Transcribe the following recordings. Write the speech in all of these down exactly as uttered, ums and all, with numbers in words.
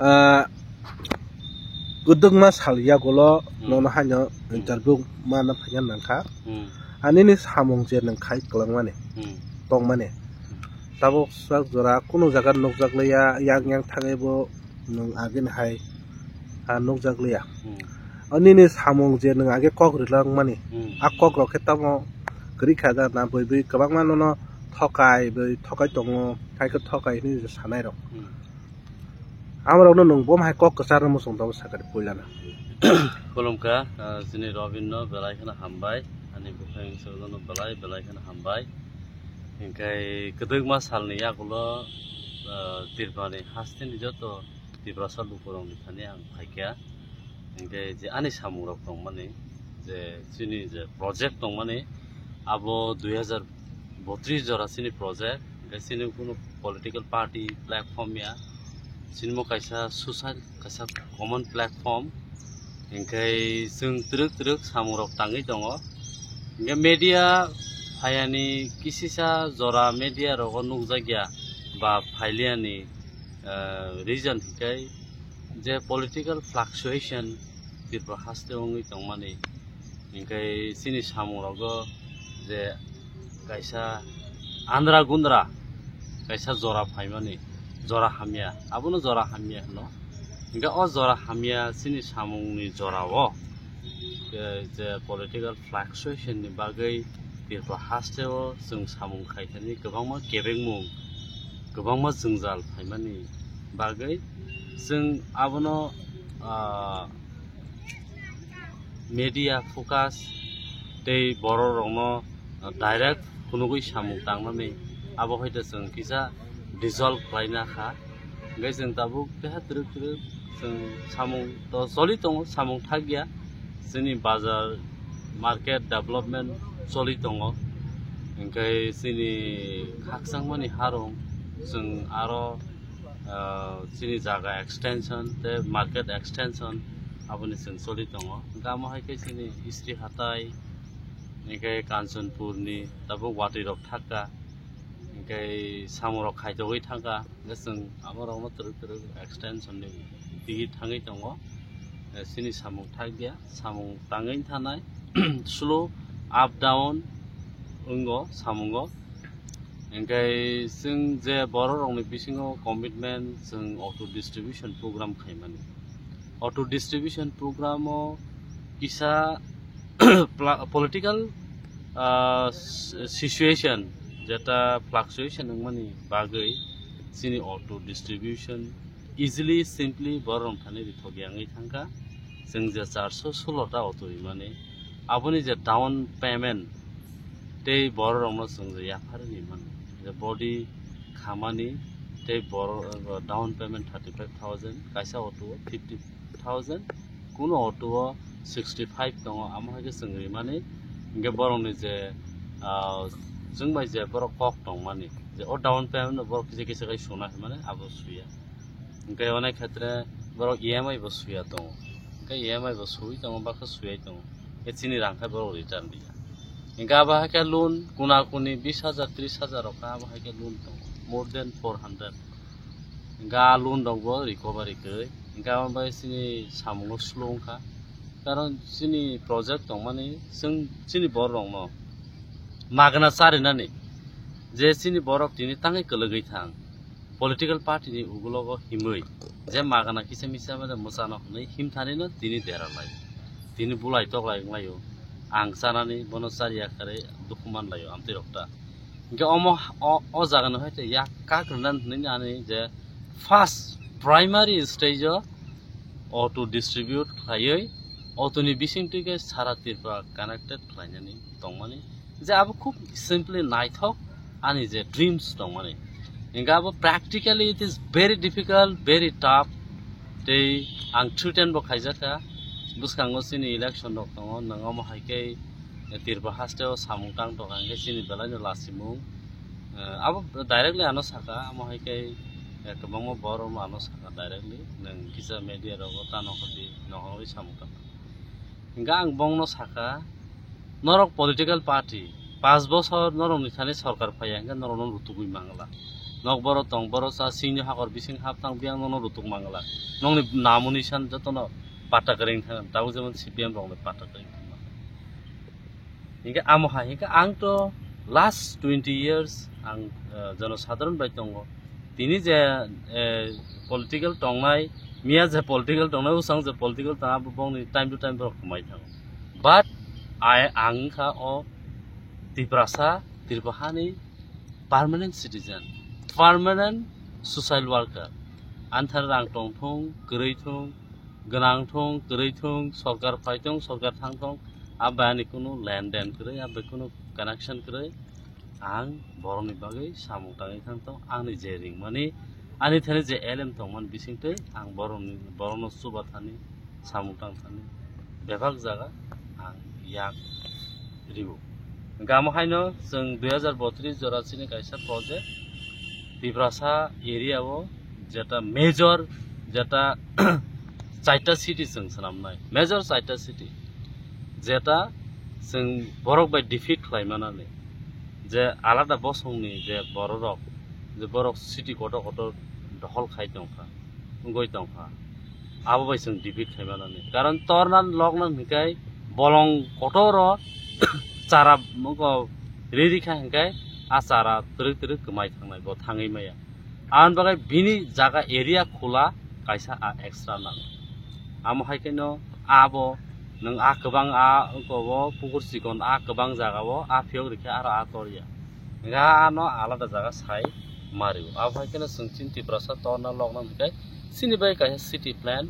Ah, kwdwkma sal yagulo Hmm. nono haino Hmm. interview mana phaiya nangkha. Hmm. Anini samung je nwng khai kwlangmani, Hmm. tongmani. Tabuk sak jora kunu jaga nukjak liya, yang yang thangwi bo nwng agini hai, ah, nukjak liya. Hmm. Anini samung je nwng age kok rilangmani, Hmm. a kok rok khe tamo kwrwi kha da na bui bui kwbangma nono thokai, bui thokai tongo, hai khe thokai hinwi je sanai rok. Hmm. Amorokno nwng bo hai kok kwcharno muchung tamo sakha de puilano. Khulumkha, ah, chini Robinno belai kheno hambai, ani buphang sojano belai, belai kheno hambai. Hinkhe kwdwkma salni yagulo, ah, Tripurani hasteni joto Tiprasa lukurokni thani ang phaikha. Hinkhe je ani samungrok tongmani, je chini je project tongmani, abo dui hazar botris jora chini project, hinkhe chini kunu political party platform ya, chini mo kaisa social, kaisa common platform, hinkhe chwng twrwk twrwk samungrok tangwi tongo, hinkhe media phayani kisisa jora media rogo nukjakya ba phailiyani, ah, reason hinkhe je political fluctuation Tripura haste wngwi tongmani, hinkhe chini samungrogo je kaisa andra gundra kaisa jora phaimani, jora hamya, abono jora hamya hino. Hinkhe o jora hamya chini samungni jorao, eh, je political fluctuation ni bagwi Tripura hasteo chwng samung khaithani kwbangma kebengmung, kwbangma jwngjal phaimani bagwi chwng abono, ah, media focus tei borok rokno direct phunugwi samung tangnani abo hai da chwng kisa dissolve khlaina kha. Hingke chwng tabuk keha twrwk twrwk chwng samung to choli tongo, samung thakya. Chini bazar market development choli tongo. Hingke chini khakchangmani harung chwng aro, ah, chini jaga extension tei market extension aboni chwng choli tongo. Hingke amo hai khe chini Istri Hatai, hingke Kanchanpurni tabuk watwi rok thakka. Hingke samung rok khaitogwi thangkha, hingke chwng amo rokno twrwk twrwk extension ni tigi thangwi tongo. Eh, chini samung thakya, samung tangwi thanai, slow up down wngo samungo. Hingke chwng je borok rokni bisingo commitment, chwng auto distribution program khaimani. Auto distribution program o kisa pla-, political, ah, s-, situation, jeta fluctuation wngmani bagwi chini auto distribution easily, simply borok thani rithok yangwi thangkha. Chwng je charso solo ta auto rimani, aboni je down payment tei borok rokno chwng je yapharwi mano, je body khamani tei borok down payment thirty five thousand, kaisa auto o fifty thousand, kuno auto o sixty five tongo, amo hai khe chwng rimani. Hingke borokni je, ah, chwng bai je borok kok tongmani, je o down payment no borok kisa kisa khai suna hinmani abo suya. Hingke onai khetre borok E M I bo suya tongo, hingke E M I bo sui tongo, bakhe suyai tongo, hingke chini rang khe borok return riya. Hingke abo hai khe loan kuna kuni bis hajar, tris hajar rok kha, abo hai khe loan tongo, more than four hundred. Hingke a loan rok bo recovery kwrwi. Hingke abo bai chini samungo slow wngkha. Karon chini project tongmani chwng chini borok rokno magna charinani je chini borok tini tangwi kwlwgwi thang. Political party ni ugulogo himwi je magana kisa misa mane mwchano hwnwi himthanino tini dera lai. Tini bulai toklai wnglaio. Ang chanani bono chariya kharwi dukhu manlaio amtwi rok ta. Hingke omo o, o jaga no hai te yak kak rwna hinwi ani je first primary stage o auto distribute khlaiwi auto ni bising twi khe sara Tripura connected khlainani tongmani je abo khub simply naithok ani je dreams tongmani. Hingke abo practically it is very difficult, very tough. Tei ang threaten bo khaijakha, bwskango chini election rok tongo, nwng omo hai khe Tripura haste o samung tang tongkha hingke chini belai no lasimung. Eh, abo directly ano saka, amo hai khe, eh, kwbangma borok no ano saka directly, nwng kisa media rogo ta nokho di, nokho di samung tang. Hingke ang bongno saka, norok political party, panch bosor norokni thani sorkar phaiya hingke norokno rutugwi mangla. Nok boro tong, boro cha, singni hakor bising hap thang, biyang nono rutuk mangala. Nokni namuni san jotono pata kwrwng thang, tabuk jemon C P M rokni pata kwrwng thang. Hinkhe amo hai, hinkhe ang to last twenty years ang, eh, jonosadharon bai tongo. Tini je, eh, political tongnai, miya je political tongnai, usang je political tong, abo bongni time to time borok kwmai thango. But I, ang wngkha o Tiprasa, Tripura hani permanent citizen, permanent social worker. Anthar rang tong thung, kwrwi thung, gwnang thung, kwrwi thung, sorkar phai thung, sorkar thang thung, abo bai ani kunu len den kwrwi, abo bai kunu connection kwrwi. Ang borokni bagwi samung tangwi thang thung, ani je ringmani, ani thani je elem tongmani bisingtwi ang borokni, borokno chuba thani, samung tang thani, bebak jaga ang yak ribo. Hingke amo haino chwng dui hajar botris jora chini kaisa project Tiprasa area o jeta major jeta chaita city chwng swnamnai, major chaita city jeta chwng borok bai defeat khlai manani je alada bosongni je bororok je borok city kotor kotor dohol khai tongkha, wngwi tongkha. Abo bai chwng defeat khai manani. Karon torna lokna hinkhe bolong kotoro chara moko riri kha hinkhe a chara twrwk twrwk kwmai thangnai bo thangwi maya. Aboni bagwi bini jaga area khula kaisa a extra nango. Amo hai kheno abo nwng a kwbang a oko o pukur chikon a kwbang jaga o a phiyok rikhe aro a torya. Hingkhe ano alada jaga sai mario. Abo hai kheno chwng chini Tiprasa torna lokna hinkhe chini bai kaisa city plan,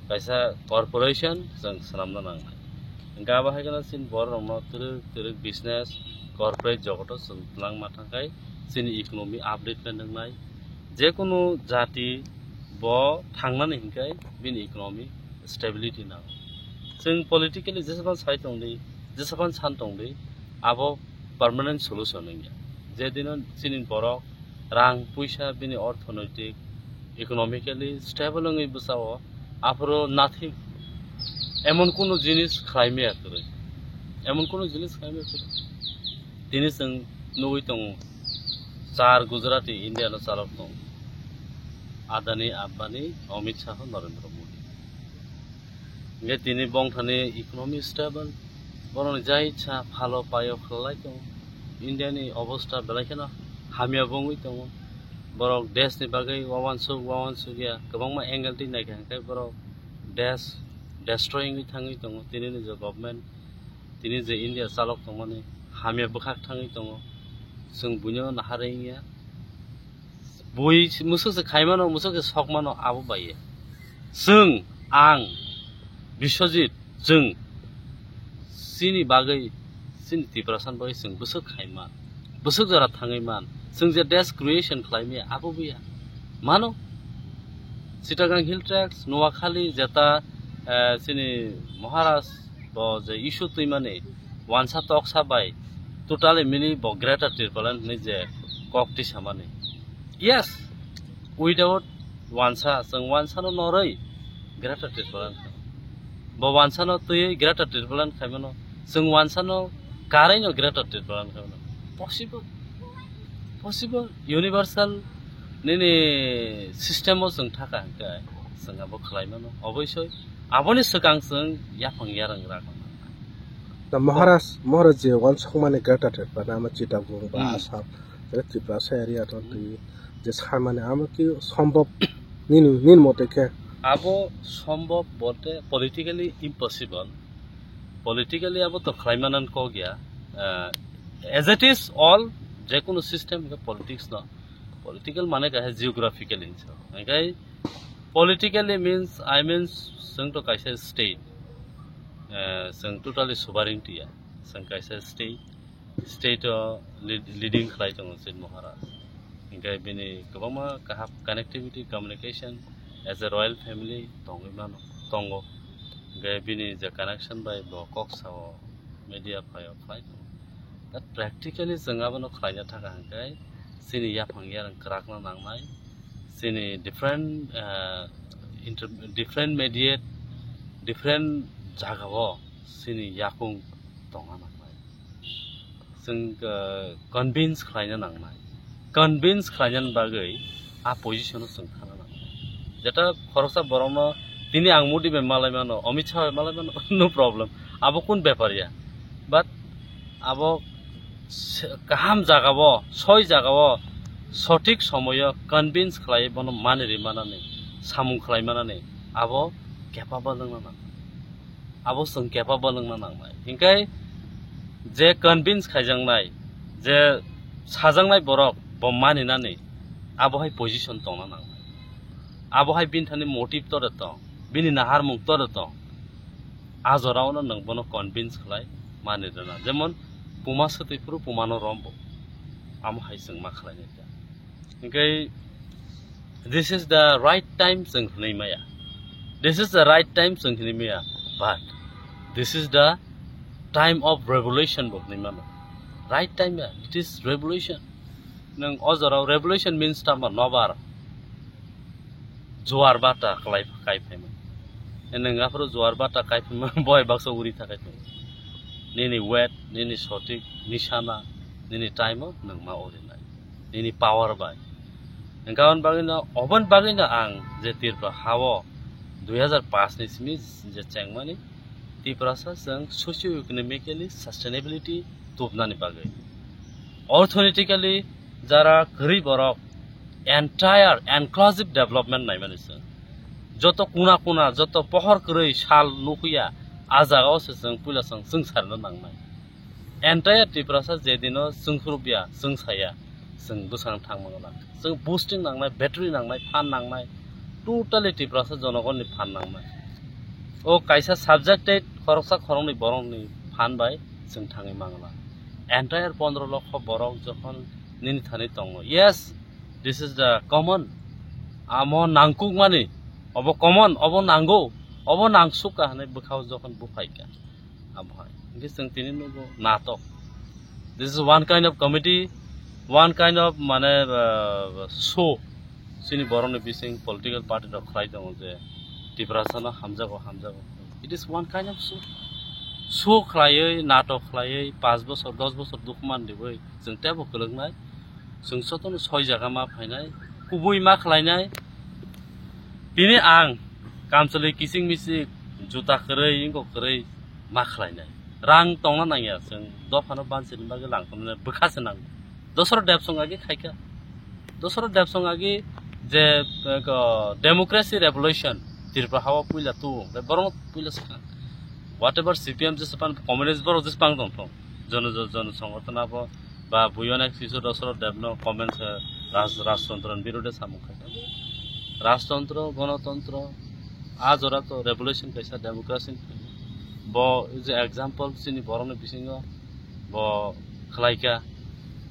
kaisa corporation chwng swnamna nangnai. Hingkhe abo hai kheno chini borok rokno twrwk twrwk business, corporate jogoto chwng twlangma thangkhai chini economy update khe nwngnai. Jekunu jati bo thangnani hinkhe bini economy stability nango. Chwng politically jesaphano sai tongdi, jesaphano san tongdi, abo permanent solution wngya. Je dino chini borok rang puisa bini orthonoitik, economically stable wngwi bwsao, aphuru nothing, emon kunu jinis khlai maya kwrwi, emon kunu jinis khlai maya kwrwi. Tini chwng nugwi tongo, char Gujarati India no chalok tongo, Adani, Ambani, Amit Shah, Narendra Modi. Hingke tini bongthani economy stable, borokni jai cha phalo payo khlai tongo. India ni obostha belai kheno hamya bo wngwi tongo. Borok desh ni bagwi wawansuk, wawansuk ya, kwbangma angle twi naikha hingke borok desh destroy wngwi thangwi tongo. Tini ni je government, tini je India chalok tongmani hamya bwkhak thangwi tongo. Chwng buino naharwi wngya. Bui musuk se khaimano, musuk se sokmano abo bai. Chwng, ang, Biswajit, chwng chini bagwi, chini Tiprasa ni bagwi chwng bwswk khaiman, bwswk jora thangwi man, chwng je desh creation khlai maya abo buya. Mano, Chittagong Hill Tracts, Noakhali, jeta, eh, chini Maharaj bo je issue twimani, wansa toksa bai totally mili bo Greater Tipraland hinwi je kok tisamani. Yes, without wansa, chwng wansano norwi Greater Tipraland khaimano. Bo wansano twiwi Greater Tipraland khaimano. Chwng wansano karwi no Greater Tipraland khaimano. Possible. Possible. Universal nini system o chwng thaka hwnkhe chwng abo khlai mano. Oboisoi aboni swkang chwng yaphang yarang ragna. Da Maharaj, Maharaj je wansokmani Greater Tipraland, ama Chittagong ba Hmm. Assam, je Tiprasa area to Hmm. twi je samani ama ki sombhob nini, nini mote khe? Abo sombhob bolte politically impossible. Politically abo to khlai manan kok ya. Ah, as it is all, jekunu system ke politics no. Political mane kahe geographically hinsa. Hingkai politically means, I mean, chwng to kaisa state. Eh, chwng totally sovereignty ya. Chwng kaisa state, state o lead-, leading khlai tongo chini Maharaj. Hingkai bini kwbangma kaham connectivity, communication as a royal family tongwi mano, tongo. Hingkai bini je connection bai bo kok sao media phaio khlai tongo. But practically chwng abono khlaina thaka hingkai chini yaphang yarang kwrakna nangnai, chini different, ah, inter-, different mediate, different jagao chini yakung tongna nangnai. Chwng, ah, convince khlaina nangnai. convince khlainani bagwi a position o chwng thana nango. Jeta khoroksa borokno tini ang Modi bai malai mano, Amit Shah bai malai mano, no problem. Abo kun bepar ya? But abo se-, kaham jagao, soi jagao, sothik somoyo convince khlai bono mani ri manani, samung khlai manani, abo capable wngna nango. Abo chwng capable wngna nangnai. Hinkhe je convince khaijaknai, je sajaknai borok bo maninani, abo hai position tongna nangnai. Abo hai bini thani motive tore tong, bini naharmung tore tong. A jorao no nwng bono convince khlai mani rwna. Jemon puma swtwi phuru puma no rombo. Amo hai chwng ma khlai nai kha. Hinkhe this is the right time chwng hwnwi maya. This is the right time chwng hwnwi maya. But this is the time of revolution bo hwnwi mano. Right time ya, it is revolution. Nwng o jorao revolution means tamo nobar. Juar bata klai kai phaima. Nwng aphuru juar bata kai phaima, boi baksa uri thakai phaima. Nini weight, nini sotik, nisana, nini time o nwng ma uri nai. Nini power bai. Hingkhe aboni bagwino, oboni bagwino ang je Tripura hao dui hazar paanch ni simi je chengmani, Tiprasa chwng socio-economically sustainability tubnani bagwi. Orthonetically jara kwrwi borok entire inclusive development naimani chwng. Joto kuna kuna, joto pohor kwrwi sal nukhuya, a jagao se chwng puila chwng chwng sarino nangnai. Entire Tiprasa jedino chwng khurubya, chwng saya, chwng bwsang thangmano lang. Chwng boosting nangnai, battery nangnai, fan nangnai, totally Tiprasa jonogonni fan nangnai. O kaisa subjected khoroksa khoroknwi borokni fan bai chwng thangwi mangla. Entire pondro lokho borok jokhon nini thani tongo. Yes, this is the common. Amo nangkukmani, obo common, obo nango, obo nangsukha hwnwi bwkhao jokhon buphaikha. Abohai. Hinkhe chwng tini nugo natok. This is one kind of comedy, one kind of mane, uh, show. Chini borokni bising political party rok khlai tongo je Tiprasano hamjago, hamjago. It is one kind of show. Show khlaiwi, natok khlaiwi, paanch bosor, dos bosor dukhu man diwi chwng teibo kwlwknai. Chwng jotono soi jaga ma phainai, kubui ma khlainai. Tini ang kamchwlwi kiching michik, juta kwrwi, wngkok kwrwi ma khlainai. Rang tongna nangya, chwng dophano bansini bagwi lang tongna bwkha se nango. Dosaro debsong agi khaikha. Dosaro debsong agi je, eh, ko, democracy revolution, Tripura hao puila tu, borok puila swkang. Whatever C P M jesepan communist borok jesepang tongthong, jono, jono, jono songothon abo ba buyon ek sisu dosaro debno comment se raj-, rajtontro ni birode samung khaikha. Rajtontro, gonotontro, a jora to revolution kaisa democracy ni bo je example chini borokni bisingo bo khlaikha.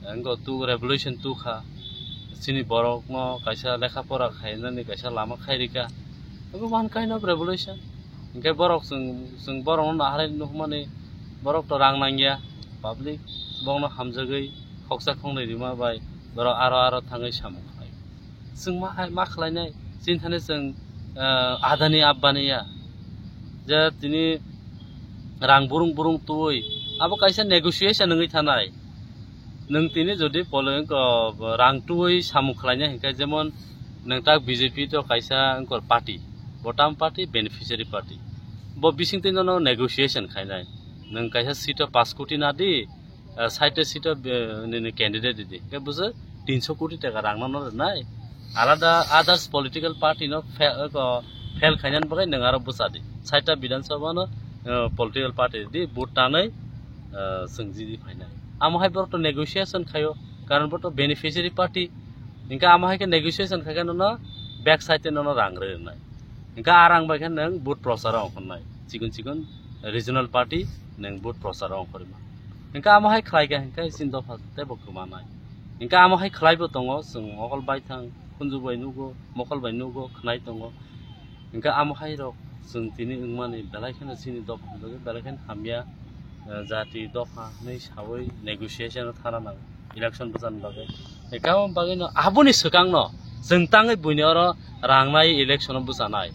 Engo tu revolution tu kha. Chini borokno kaisa lekha pora khainani kaisa lama khairikha. Abo one kind of revolution. Hinkhe borok chwng, chwng borokno naharwi nukmani, borok to rang nangya, public borokno hamjagwi khoksa khoknwi rima bai borok aro aro thangwi samung khlai. Chwng ma hai ma khlainai, chini thani chwng, eh, Adani Ambani ya, je tini rang burung burung twi, abo kaisa negotiation wngwi thanai. Nwng tini jodi polo wngkha, rang twi samung khlaina hinkhe, jemon nwng tak B J P to kaisa wngkha party, bo tam party, beneficiary party. Bo bisingtwi nono negotiation khainai. Nwng kaisa seat o paanch koti nadi, ah, site seat o, eh, nini candidate di. Ke bujo tinso koti taka rang nono nai. Alada others political party no fe-, ko, fail khainani bagwi nwng aro bwsa di. Site Bidhan Sabha no, eh, political party di vote tanai, eh, chwng jidi phainai. Amo hai borok to negotiation khaio, karon bo to beneficiary party. Hinkhe amo hai khe negotiation khai khe nono back side nono rang rwnai. Hinkhe a rang bai khe nwng vote prochar o ongkhornai. Chikon chikon regional party nwng vote prochar o ongkhorima. Hinkhe amo hai khlai khe hinkhe chini dopha teibo kwmanai. Hinkhe amo hai khlai bo tongo, chwng mokol baithang, khunju bai nugo, mokol bai nugo, khnai tongo. Hinkhe amo hai rok chwng tini wngmani belai kheno chini dopha ni bagwi belai kheno hamya, eh, jati dopha hwnwi sawi negotiation o thana nango election bwchani bagwi. Hinkhe amo bagwino aboni swkangno chwng tangwi buini oro rang nai election o bwchanai.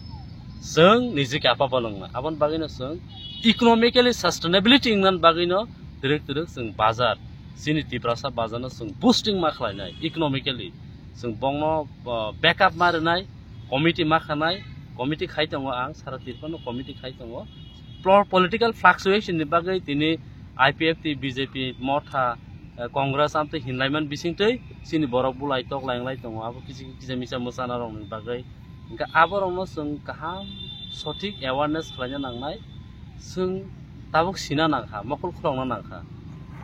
Chwng niji khe apa bolongnai. Aboni bagwino chwng economically sustainability wngmani bagwino twrwk twrwk chwng bazar, Chini Tiprasa bajano chwng boosting ma khlainai economically, chwng bongno, uh, backup ma rwnai, committee ma khanai, committee khai tongo ang, sara Tripurano committee khai tongo. Plo-, political fluctuation ni bagwi tini I P F T, B J P, Motha, uh, Congress amtwi hinlaiman bisingtwi chini borok bulai tok lainglai tongo, abo kisi kisa misa mwchana rokni bagwi. Hingke aborokno chwng kaham sothik awareness khlaina nangnai, chwng tabuk sina nangkha, mokol khulokna nangkha,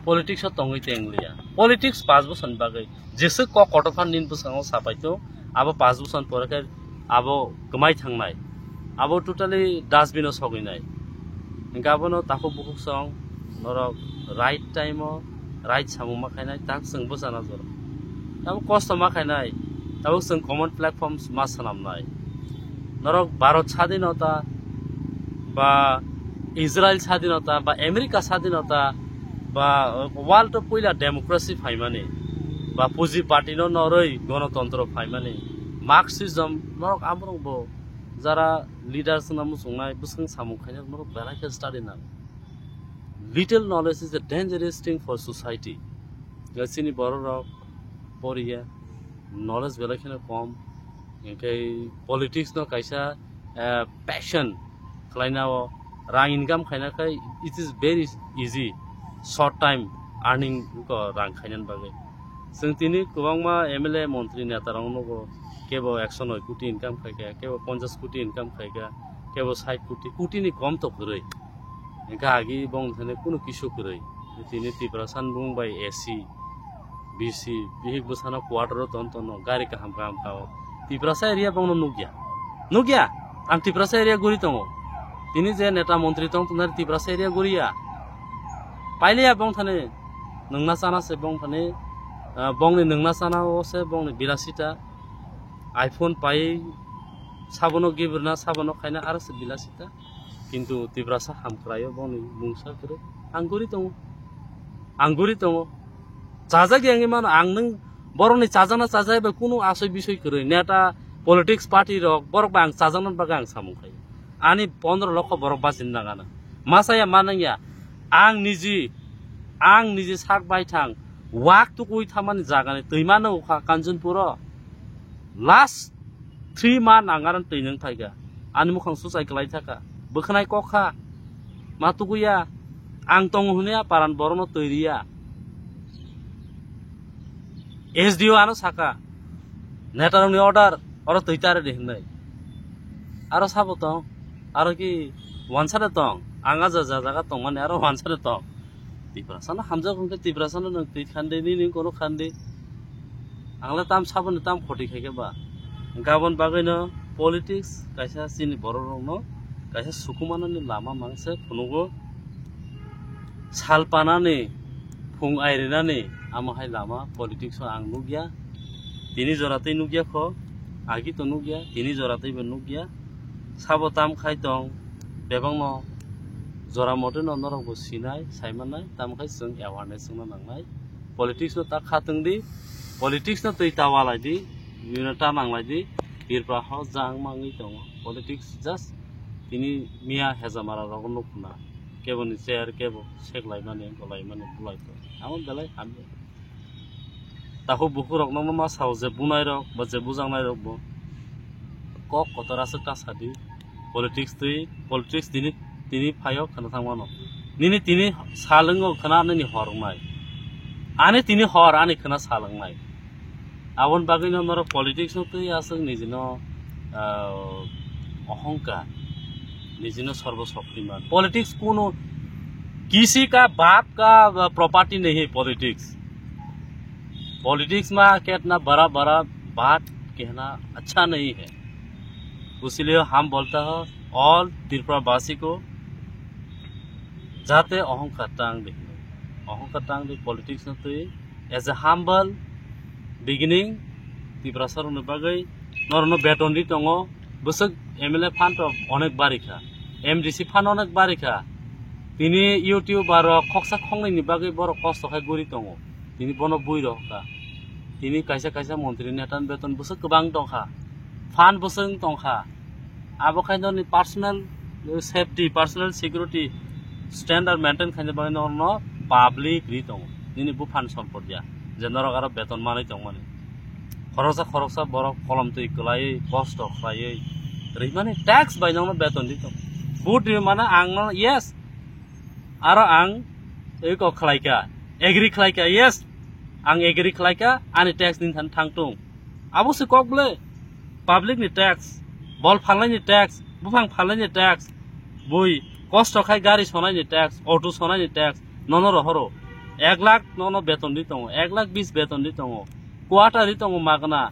politics o tongwi teng liya. Politics pash bosor ni bagwi jeswk kok kotor phan nini bwskango sapai tongo, abo pash bosor pore khe abo kwmai thangnai, abo totally dustbin o sogwinai. Hingke abono takhuk bukhuk song norok right time o right samung ma khainai, tak chwng bwchana jora. Tabuk kosto ma khainai, tabuk chwng common platforms ma swnamnai. Norok Bharat sadhinota ba Israel sadhinota ba America sadhinota ba world o puila democracy phaimani ba puji party no noroi gonotontro phaimani, Marxism, norok amorok bo jara leaders wngna muchungnai bwskang samung khainai norok belai khe study nang. Little knowledge is a dangerous thing for society. Chini borok rok poriya, knowledge belai kheno kom, hingke politics no kaisa, eh, passion khlaina o, rang income khaina khai it is very easy, short time earning ko rang khaina bagwi. Chwng tini kwbangma M L A, montri, neta rok nugo, kebo ekso noi koti income khaikha, kebo ponchash koti income khaikha, kebo sait koti, koti ni kom to kwrwi. Hingke agi bong thani kunu kisu kwrwi. Tini Tiprasa ni bung bai A C, B C, bihik bwsano quarter o ton tono, gari kaham kaham kao. Tiprasa area bongno nukya. Nukya? Ang Tiprasa area guri tongo. Tini je neta montri tong tongnai Tiprasa area guriya. Pailiya bong thani nungna chana se bong thani, ah, bongni nungna chana o se bongni bilasita. iPhone pai sabono gibirna, sabono khaina aro se bilasita. Kintu Tiprasa hamkraio bongni mungsa kwrwi. Ang guri tongo. Ang guri tongo. Chajak yang imano ang nung borokni chajakna chajak bai kunu asoi bisoi kwrwi. Neta, politics party rok, borok bai ang chajakna bagwi ang samung khaio. Ani pondro lokho borok bachini nangano. Masaya manangya. Ang niji, ang niji sak bai thang. Wak tukui thamani jagani twima nukha Kanchanpuro. Last three month ang aro twi nung phaikha. Ani mukhang suchai kwlai thaka. Bwkhnai kok kha. Ma tukuya. Ang tongo hwnwi a paran borokno twi riya. S D O ano saka. Netarokni order. Oro twi tare de hwnwi. Aro sabo tong. Aro ki wansare tong. Ang a ja ja jaga tongmani aro wansare tong. Tiprasano hamjak hwnkhe Tiprasano nwng twi khandi, nini kono khandi. Ang le tam saboni tam khoti khaikhe ba. Gabon bagwino politics kaisa chini borok rokno kaisa sukumanani lama mangse phunugo. Sal panani, phung airinani, amo hai lama politics o ang nukya. Tini jora tei nukya kho, agi to nukya, tini jora tei bo nukya. Sabo tam khai tong, bebakno jora mote no norok bo sinai, saimannai, tam khai chwng awareness wngna nangnai. Politics no ta kha tong di, politics no twi ta walai di, bini ta nanglai di, birpa ho jang mangwi tongo. Politics just tini miya hezamara rok nukna, kebo ni chair, kebo seklaimani, golaimani, bulai tongo. Amo belai hamya. Takhuk bukhuk rok no ma sao je bunai rok ba je bujaknai rok bo kok kotor aswk ta sadi. Politics twi, politics tini, tini phaio khna thang mano. Nini tini salwngo khna nini hor wngnai. Ani tini hor ani khna sal wngnai. Aboni bagwino norok politics no twi aswk nijino, ah, ohongkar, nijino sorbo shoktiman. Politics kuno kisi ka baap ka, ah, property nahi hai politics. Politics ma ketna bada bada baat kehna acha nahi hai. Isliye hum bolta hai all Tripura basi ko jate ohongkar tang de, ohongkar tang de politics no twi as a humble beginning Tiprasa rokni bagwi norokno beton ri tongo. Bwswk M L A phan to onek bari kha, M D C phan onek bari kha. Tini YouTuber rok khoksa khoknwi ni bagwi borok kosto khai guri tongo. Tini bono bui rok kha. Tini kaisa kaisa montri neta ni beton bwswk kwbang tong kha, phan bwswk wng tong kha. Abo khai norokni personal safety, personal security standard maintain khaina bagwi norokno public ri tongo. Nini buphan sompot ya, je norok aro beton manwi tongmani. Khoroksa khoroksa borok kolom twi kwlaiwi, kosto khlaiwi, rimani tax bai nokno beton di tong. Vote ri mana ang no, yes, aro ang eko khlaika, agree khlaika, yes, ang agree khlaika, ani tax nini thani thang tung. Abo se kok ble, public ni tax, bol phalnai ni tax, buphang phalnai ni tax, bui kosto khai gari sonai ni tax, auto sonai ni tax, nono rohoro. Ek lakh nono beton di tongo, ek lakh bis beton di tongo, quarter di tongo magna.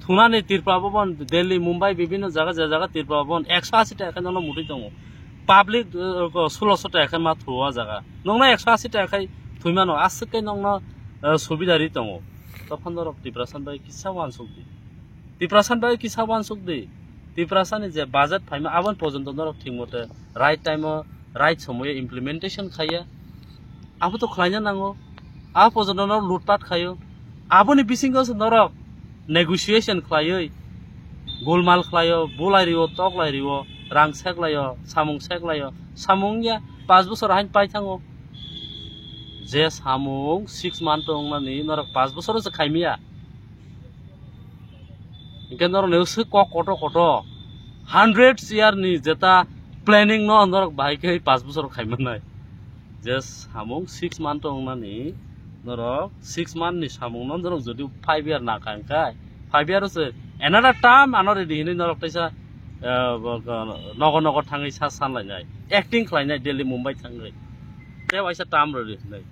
Thunani Tripura bobon, Delhi, Mumbai, bibhinno jaga, je jaga Tripura bobon ekso asi taka khai nono mutui tongo. Public, eh, ko sulosho taka khai ma thu o jaga. Nokno ekso asi taka khai thwi mano, aswk khe nokno, eh, subida ri tongo. Tophon norok Tiprasa bai kisa wansuk di. Tiprasa bai kisa wansuk di. Tiprasa ni je budget phaima aboni porjonto norok thik mote right time o, right somoyo implementation khaiya. Abo to khlaina nango. Abo porjonto norok lutpat khaio. Aboni bisingo se norok negotiation khlaiwi, golmal khlaio, bulai rio, toklai rio, rang seklaio, samung seklaio, samung ya, panch bosor hain pai thango. Je samung six month tongnani norok panch bosor se khaimiya. Hinkhe norok ni se kok koto koto hundred year ni jeta planning no norok bahai khe panch bosor khaimanai. Je samung six month tongnani, norok six month ni samung no norok jodi five year na kha hinkhe, five year se another term ano ready hinwi norok teisa, eh, bo-, bo-, nogo nogo thangwi sa sanlainai, acting khlainai Delhi Mumbai thangwi. Tei waisa term ready hinwi.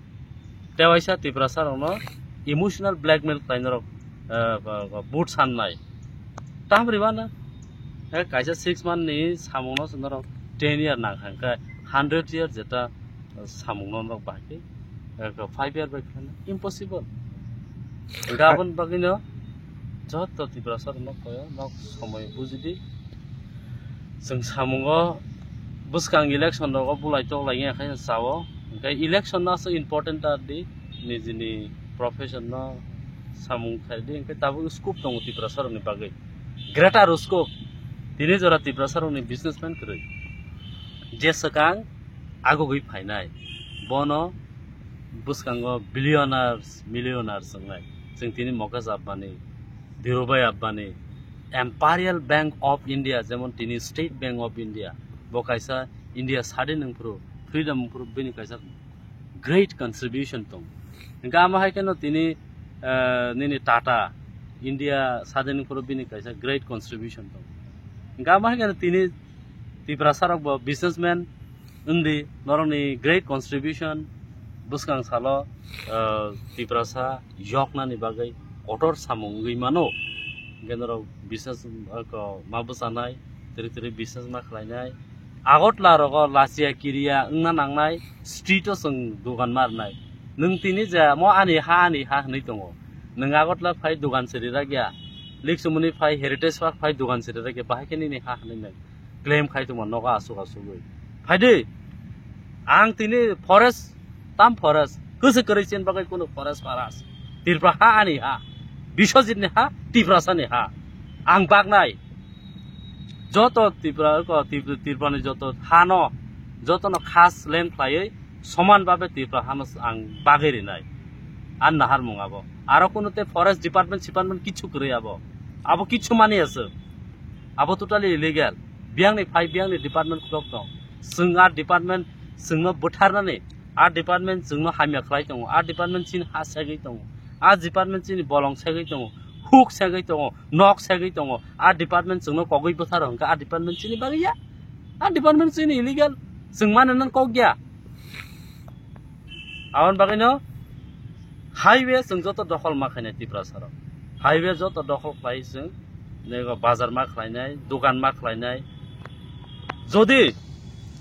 Tei waisa Tiprasa rokno emotional blackmail khlai norok, eh, bo-, bo-, vote sannai. Tam ribana, eh, kaisa six month ni samung no se norok ten year nang kha hinkhe hundred year jeta samung no norok bahai khe, eh, five year bai khlai impossible. Hinkhe aboni bagwi no joto Tiprasa rok nok koyo, nok somoi bujidi. Chwng samungo bwskang election rogo bulai toklai ya khe sao. Hinkhe election no aswk important ta di, nijini profession no samung khai di. Hinkhe tabuk scope tongo Tiprasa rokni bagwi. Greater scope. Tini jora Tiprasa rokni businessman kwrwi. Je swkang agugwi phainai. Bono bwskango billionaires, millionaires wngnai. Chwng tini Mukesh Ambani, Dhirubhai Ambani, Imperial Bank of India, jemon tini State Bank of India, bo kaisa India sadin wngphuru, freedom wngphuru bini kaisa great contribution tong. Hinkhe amo hai kheno tini, eh, nini Tata, India sadin wngphuru bini kaisa great contribution tong. Hinkhe amo hai kheno tini Tiprasa rok bo businessman wngdi, norokni great contribution bwskang salo, eh, Tiprasa yoknani bagwi kotor samung wngwi mano. Hinkhe norok business, eh, ko ma bwchanai, tiri tiri business ma khlainai. Agartala rogo lachia kiriya wngna nangnai, street o chwng dogan ma rwnai. Nwng tini je mo ani ha, ani ha hwnwi tongo. Nwng Agartala phai dogan se rijak ya. Liksumuni phai Heritage Park phai dogan se rijak ya. Bahai khe nini ha hwnwi nai. Claim khai tongma nogo aswk aswkwi. Phaidi, ang tini forest, tam forest, kwswk kwrwi chen bagwi kunu forest paras. Tripura ha ani ha, Biswajit ni ha, Tiprasa ni ha. Ang baknai. Joto Tripura, ko Trip-, Tripura ni joto ha no, joto no khas land khlaiwi soman babe Tripura ha no ang bagwi rinai. An nahar mung abo. Aro kunu te forest department, department kichu kwrwi abo. Abo kichu mani aswk. Abo totally illegal. Biyangni phai biyangni department khulok tong. Chwng a department chwngno bwtharnani, a department chwngno hamya khlai tongo, a department chini ha segwi tongo, a department chini bolong segwi tongo, huk segwi tongo, nok segwi tongo, a department chwngno kogwi bwtharo hwnkhe a department chini bagwi ya, a department chini illegal, chwng mani nang kok ya. Aboni bagwino highway chwng joto dokhol ma khainai Tiprasa rok. Highway joto dokhol khlai chwng, nego bazar ma khlainai, dogan ma khlainai. Jodi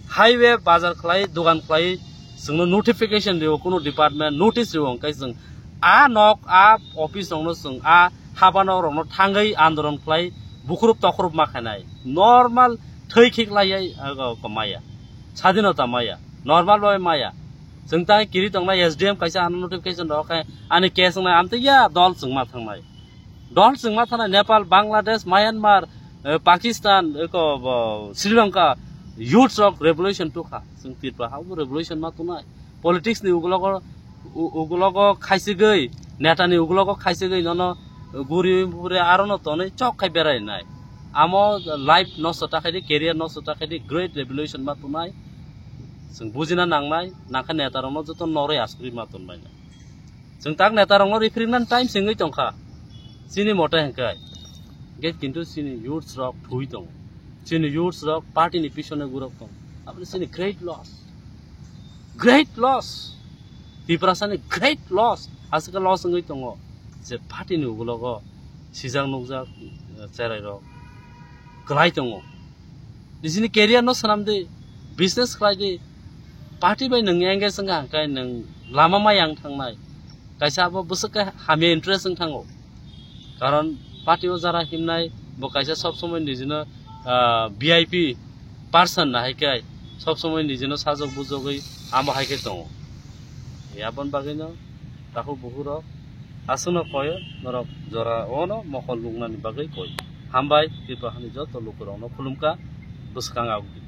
highway, bazar khlai, dogan khlai, chwngno notification rio, kunu department notice rio, hwnkhe chwng a nok, a office rokno chwng a haba nok rokno thangwi andolon khlai, bukhrup tokhrup ma khainai. Normal thwi khiklaiya, ah, maya. Sadinota maya. Normal bai maya. Chwng tai kiri tongnai S D M kaisa ano notification rok khe ani case wngnai amtwi ya dol chwngma thangnai. Dol chwngma thangnai Nepal, Bangladesh, Myanmar, eh, Pakistan, eko, bo, Sri Lanka, youths rok revolution tukha. Chwng Tripura ha bo revolution ma tunai. Politics ni ugulogo U-, ugulogo khaisigwi, netani ugulogo khaisigwi nono guri puri arono tonwi chok khai berai nai. Amo life nosto ta khaidi, career nosto ta khaidi, great revolution ma tongnai. Chwng bujina nangnai, nangkha netarokno joto norwi asugwi ma tonmai nai. Chwng tak netarokno referendum time sengwi tongkha. Chini mote hwnkhe. Hwnkhe kintu chini youths rok thwi tongo. Chini youths rok party ni pisone gurok tongo. Aboni chini great loss. Great loss. Tiprasani great loss. Aswkhe loss wngwi tongo. Je party ni ugulogo sijak nukjak, eh, cherai rok kwlai tongo. Nijini career no swnam di, business khlai di, party bai nwng engage wngkha hwnkhe nwng lama mayang thangnai. Kaisa abo bwswk khe hamya interest wng thango. Karon party o jara himnai bo kaisa sob somoi nijino, ah, V I P person na hai khe sob somoi nijino sajok bujogwi amo hai khe tongo. Aboni bagwino takhuk bukhuk rok aswkno koi norok jora ono mokol nuknani bagwi koi. Hambai Tripura hani joto lukurokno khulumkha bwskang agudi.